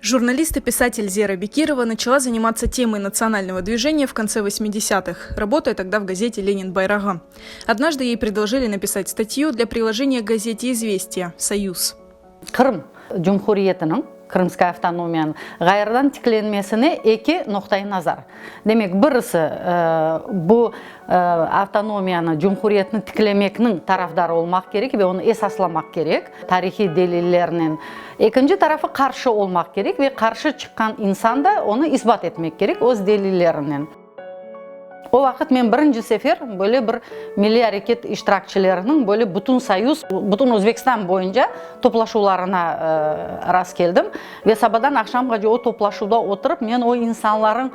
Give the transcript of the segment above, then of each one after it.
Журналист и писатель Зера Бекирова начала заниматься темой национального движения в конце 80-х, работая тогда в газете «Ленин Байрага». Однажды ей предложили написать статью для приложения к газете «Известия. Союз». Qırım Cumhuriyetiniñ, Krımskaya avtonomiyanıñ, ğayrıdan tiklenmesine eki noqtai nazar. Demek, birisi, bu avtonomiyanı, cumhuriyetni tiklemekniñ tarafdarı olmaq kerek ve onı esaslamaq kerek tarihiy delillernen. Ekinci tarafı, qarşı olmaq kerek ve qarşı çıqqan insan da onı isbat etmek kerek öz delillerinen. O vaqıt men birinci sefer böyle bir milliy areket iştirakçileriniñ böyle bütün soyuz, bütün Özbekistan boyunca toplaşuvlarına rast keldim. Ve sabadan aqşamğace o toplaşuvda oturıp, men o insanlarıñ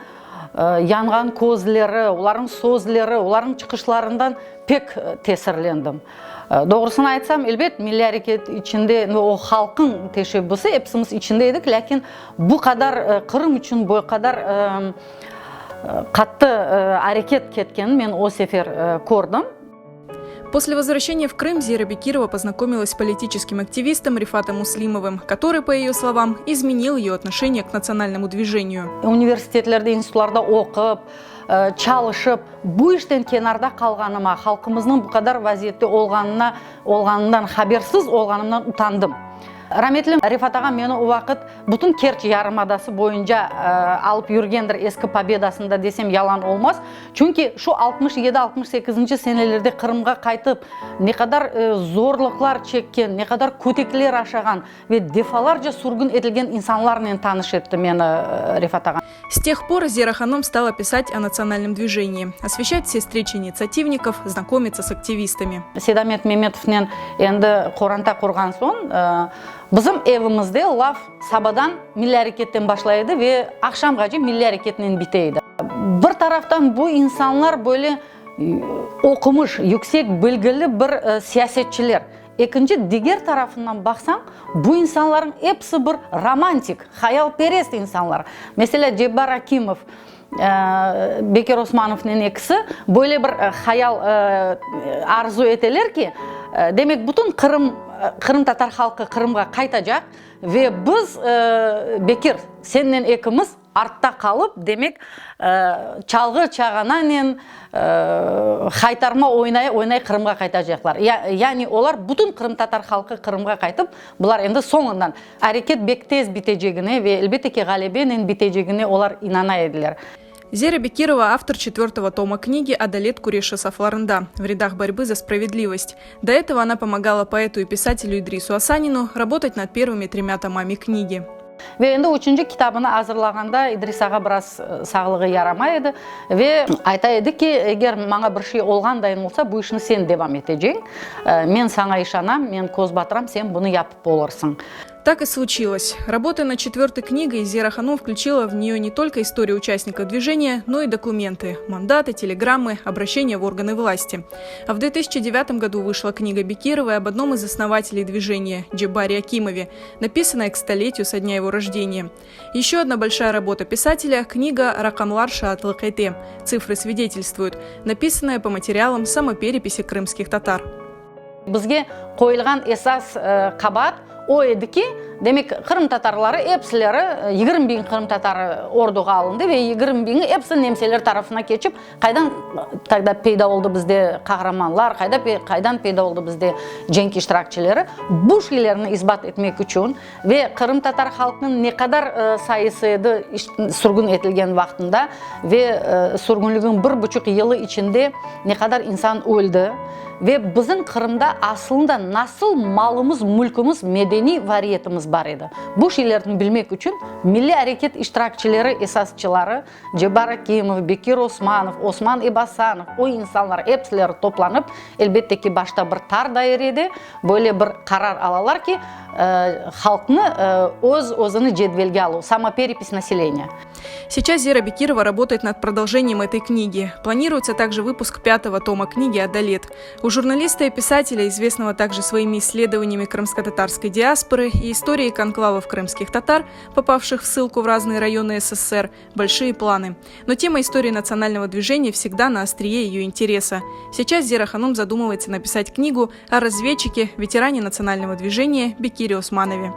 yanğan közleri, olarnıñ sözleri, olarnıñ çıqışlarından pek tesirlendim. Doğrusını aytsam, elbet, milliy areket içinde, o halqıñ teşebbüsi, episimiz içinde edik, lâkin bu qadar Qırım içün bu qadar Qattı areket ketkenini men o sefer kördim. После возвращения в Крым Зера Бекирова познакомилась с политическим активистом Рифатом Муслимовым, который, по ее словам, изменил ее отношение к национальному движению. Universitetlerde, institutlarda oqup, çalışıp, bu işten kenarda qalğanıma, halqımıznıñ bu qadar vaziyette olğanına, olğanından habersiz olğanımdan utandım. Rametli Refat ağam meni o vaqıt bütün Kerç yarımadası boyunca alıp yürgendir, eski Pobedasında desem yalan olmaz. Çünki şu 67, 68-nci senelerde Qırımğa qaytıp, ne qadar zorluqlar çekken, ne qadar kötekler aşağan ve defalarca sürgün etilgen insanlarnen tanış etti meni Refat ağam. S тех пор Зера hanım стала писать о национальном движении, освещать все встречи инициативников, знакомиться с активистами. Seydamet Memetovnen endi qoranta qurğan soñ, bizim evimizde laf sabadan milliy areketten başlay edi ve aqşamğace milliy areketnen bite edi. Bir taraftan bu insanlar böyle oqumış, yüksek bilgili bir siyasetçiler. Ekinci, diger tarafından baqsañ, bu insanlarnıñ episi bir romantik, hayalperest insanlar. Meselâ, Cebbar Akimov, Bekir Osmanovnen ekisi böyle bir hayal arzu eteler ki, demek, bütün Qırım, qırımtatar halqı Qırımğa qaytacaq ve biz, Bekir, sennen ekimiz Artta qalıp, demek, çalğı çağananen haytarma oynay-oynay Qırımğa qaytacaqlar. Yani olar bütün qırımtatar halqı Qırımğa qaytıp, bular endi soñundan areket bek tez bitecegine ve elbette ki ğalebenen bitecegine olar inana ediler. Zera Bekirova avtor четвертого тома книги Adalet küreşi saflarında, В рядах борьбы за справедливость. До этого она помогала поэту и писателю Идрису Асанину работать над первыми тремя томами книги. Ve endi üçünci kitabını azırlağanda İdris ağa biraz sağlığı yaramay edi ve ayta edi ki, eger maña bir şey olğandayın olsa, bu işni sen devam eteceñ, men saña işanam, men köz batıram, sen bunı yapıp olursıñ. Так и случилось. Работая над четвертой книгой, Зера hanım включила в нее не только историю участников движения, но и документы, мандаты, телеграммы, обращения в органы власти. А в 2009 году вышла книга Бекировой об одном из основателей движения Джебаре Акимове, написанная к столетию со дня его рождения. Еще одна большая работа писателя – книга «Raqamlar şaatlıq ete. Цифры свидетельствуют», написанная по материалам самопереписи крымских татар. Bizge qoyulğan esas qabaat o edi ki, demek, qırımtatarları episileri, 20 biñ qırımtatarı orduğa alındı ve 20 biñi episi nemseler tarafına keçip, qaydan tagda peyda oldı bizde qahramanlar, qayda qaydan peyda oldı bizde cenk iştirakçileri, bu şeylerni isbat etmek içün ve qırımtatar halqınıñ ne qadar sayısı edi sürgün etilgen vaqtında ve sürgünliginiñ bir buçuq yılı içinde ne qadar insan öldi ve bizim Qırımda aslında nasıl malımız, mülkimiz, medeniy variyetimiz bar edi, bu şeylerni bilmek içün milliy areket iştirakçileri, esasçıları Cebbar Akimov, Bekir Osmanov, Osman İbasanov, o insanlar episileri toplanıp, elbette ki, başta bir tar dairede böyle bir qarar alalar ki, halqnı öz-özüni cedvelge aluv, samoperepis naseleniya. Сейчас Зера Бекирова работает над продолжением этой книги. Планируется также выпуск пятого тома книги «Адалет». У журналиста и писателя, известного также своими исследованиями крымско-татарской диаспоры и историей конклавов крымских татар, попавших в ссылку в разные районы СССР, большие планы. Но тема истории национального движения всегда на острие ее интереса. Сейчас Зера hanım задумывается написать книгу о разведчике, ветеране национального движения Бекире Османове.